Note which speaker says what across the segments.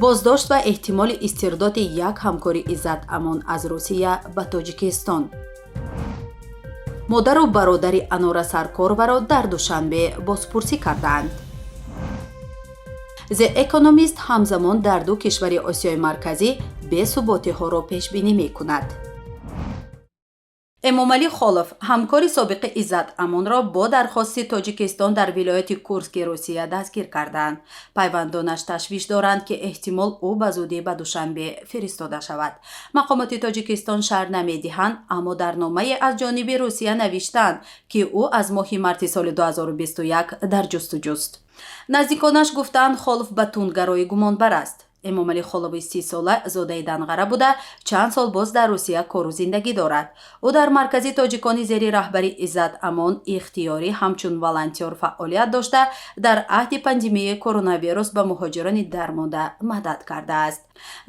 Speaker 1: Боздошт ва эҳтимоли истирдоди як ҳамкори Иззат Амон аз Русия ба Тоҷикистон. Модару бародари Анора Саркорваро дар Душанбе бозпурсӣ кардаанд. The Economist ҳамзамон дар ду кишвари Осиёи Марказӣ бесуботиҳоро пешбинӣ мекунад. Эмомалӣ Холов, ҳамкори собиқи Иззат Амонро, бо дархости Тоҷикистон дар вилояти Курски Русия дастгир карданд. Пайвандонаш ташвиш доранд, ки эҳтимол ӯ ба зудӣ ба Душанбе фиристода шавад. Мақомоти Тоҷикистон шарҳ намедиҳанд, аммо дар номае аз ҷониби Русия навиштанд, ки ӯ аз моҳи марти соли 2021 дар ҷустуҷӯст. Наздиконаш гуфтаанд, Холов ба тундгароӣ гумонбар аст. Эмомалӣ Холови 30-сола зодаи Данғара буда, чанд сол боз дар Русия кору зиндагӣ дорад. Ӯ дар Маркази тоҷикони зери раҳбари Иззат Амон ихтиёрӣ ҳамчун волонтёр фаъолият дошта, дар аҳди пандемияи коронавирус ба муҳоҷирони дармонда мадад кардааст.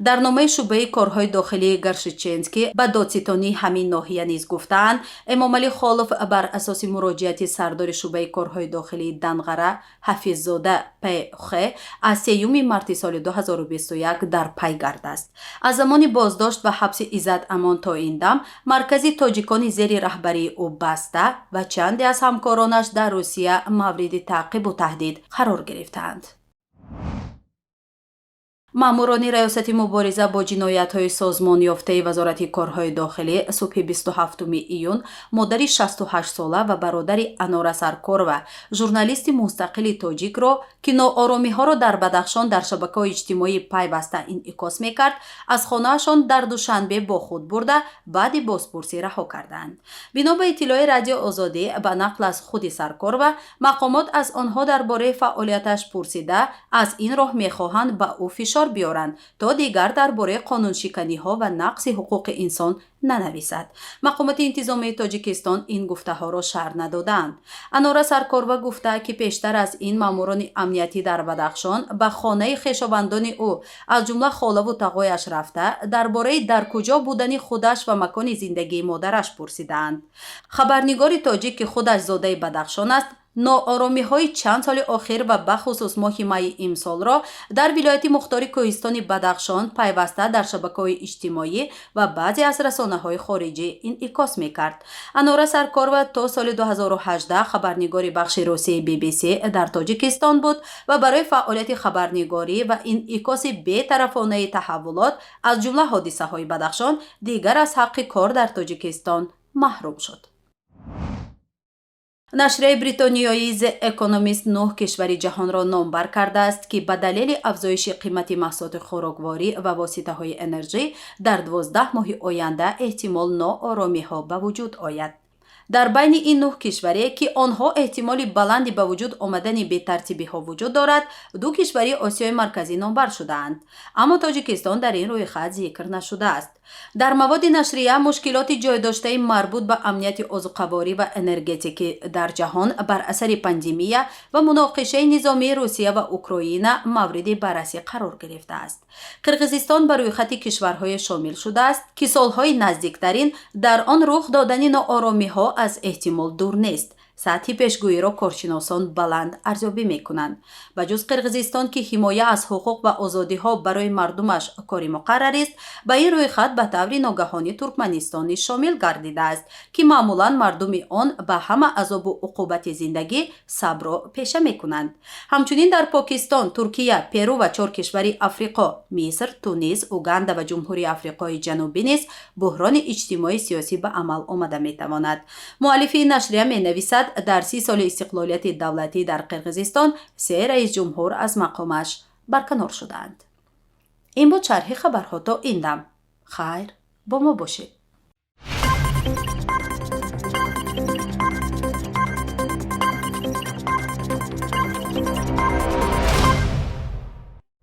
Speaker 1: Дар номаи шӯъбаи корҳои дохилии Горшеченский ба додситонии ҳамин ноҳия низ гуфтаанд, Эмомалӣ Холов бар асоси муроҷиати сардори шӯъбаи корҳои дохилии Данғара Ҳафиззода П. Х. аз 3 марти соли 2021 дар пайгард аст. Аз замони боздошт ва ҳабси Иззат Амон то ин дам Маркази тоҷикони зери раҳбарии ӯ баста ва чанде аз ҳамкоронаш дар Русия мавриди таъқибу таҳдид қарор гирифтаанд. Маъмурони Раёсати мубориза бо ҷиноятҳои созмонёфтаи Вазорати корҳои дохилӣ субҳи 27 июн модари 68-сола ва бародари Анора Саркорова, журналисти мустақили тоҷикро, ки нооромиҳоро дар Бадахшон дар шабакаҳои иҷтимоӣ пайваста инъикос мекард, аз хонаашон дар Душанбе бо худ бурда, баъди бозпурсӣ раҳо карданд. Бино ба иттилои Радио Озодӣ ба нақл аз худи Саркорова, мақомот аз онҳо дар бораи фаъолияташ пурсида, аз ин роҳ мехоҳанд ба ӯ фишор биёранд, то дигар дар бораи қонуншиканиҳо ва нақзи ҳуқуқи инсон нанависад. Мақомоти интизомии Тоҷикистон ин гуфтаҳоро шарҳ надодаанд. Анора Саркорова гуфта, ки пештар аз ин маъмурони амниятӣ дар Бадахшон ба хонаи хешовандони ӯ, аз ҷумла холаву тағояш рафта, дар бораи дар куҷо будани худаш ва макони зиндагии модараш пурсидаанд. Хабарнигори тоҷик, ки худаш зодаи Бадахшон аст, нооромиҳои чанд соли охир ва бахусус моҳи майи имсолро дар вилояти мухтори кӯҳистони Бадахшон пайваста дар шабакаҳои иҷтимоӣ ва баъзе аз расонаҳои хориҷӣ инъикос мекард. Анора Саркорова то соли 2018 хабарнигори бахши русии BBC дар Тоҷикистон буд ва барои фаъолияти хабарнигорӣ ва инъикоси бетарафонаи таҳаввулот, аз ҷумла ҳодисаҳои Бадахшон, дигар аз ҳаққи кор дар Тоҷикистон маҳрум шуд. Нашрияи бритониёии The Economist нӯҳ кишвари ҷаҳонро номбар кардааст, ки ба далели афзоиши қимати маҳсулоти хӯрокворӣ ва воситаҳои энерҷӣ дар 12 моҳи оянда эҳтимол нооромиҳо ба вуҷуд ояд. Дар байни ин нӯҳ кишваре, ки онҳо эҳтимоли баланди ба вуҷуд омадани бетартибиҳо вуҷуд дорад, ду кишвари Осиёи Марказӣ номбар шудаанд, аммо Тоҷикистон дар ин рӯйхат зикр нашудааст. Дар маводи нашрия мушкилоти ҷойдоштаи марбут ба амнияти озуқаворӣ ва энергетикӣ дар ҷаҳон бар асари пандемия ва муноқишаи низомии Русия ва Украина мавриди баррасӣ қарор гирифтааст. Қирғизистон ба рӯйхати кишварҳое шомил шудааст, ки солҳои наздиктарин дар он рух додани нооромиҳо аз эҳтимол дур нест. Сатҳи пешгӯиро коршиносон баланд арзёбӣ мекунанд. Ба ҷуз Қирғизистон, ки ҳимоя аз ҳуқуқ ва озодиҳо барои мардумаш кори муқаррарист, ба ин рӯйхат ба таври ногаҳонӣ Туркманистон низ шомил гардидааст, ки маъмулан мардуми он ба ҳама азобу уқубати зиндагӣ сабрро пеша мекунанд. Ҳамчунин дар Покистон, Туркия, Перу ва чор кишвари Африқо: Миср, Тунис, Уганда ва Ҷумҳурии Африқои Ҷанубӣ низ буҳрони иҷтимоӣ сиёсӣ ба амал омада метавонад. Муаллифи ин нашрия менависад, дар 30 соли истиқлолияти давлатӣ дар Қирғизистон се раисҷумҳур аз мақомаш барканор шудаанд. Ин буд шарҳи хабарҳо то ин дам. Хайр, бо мо бошед.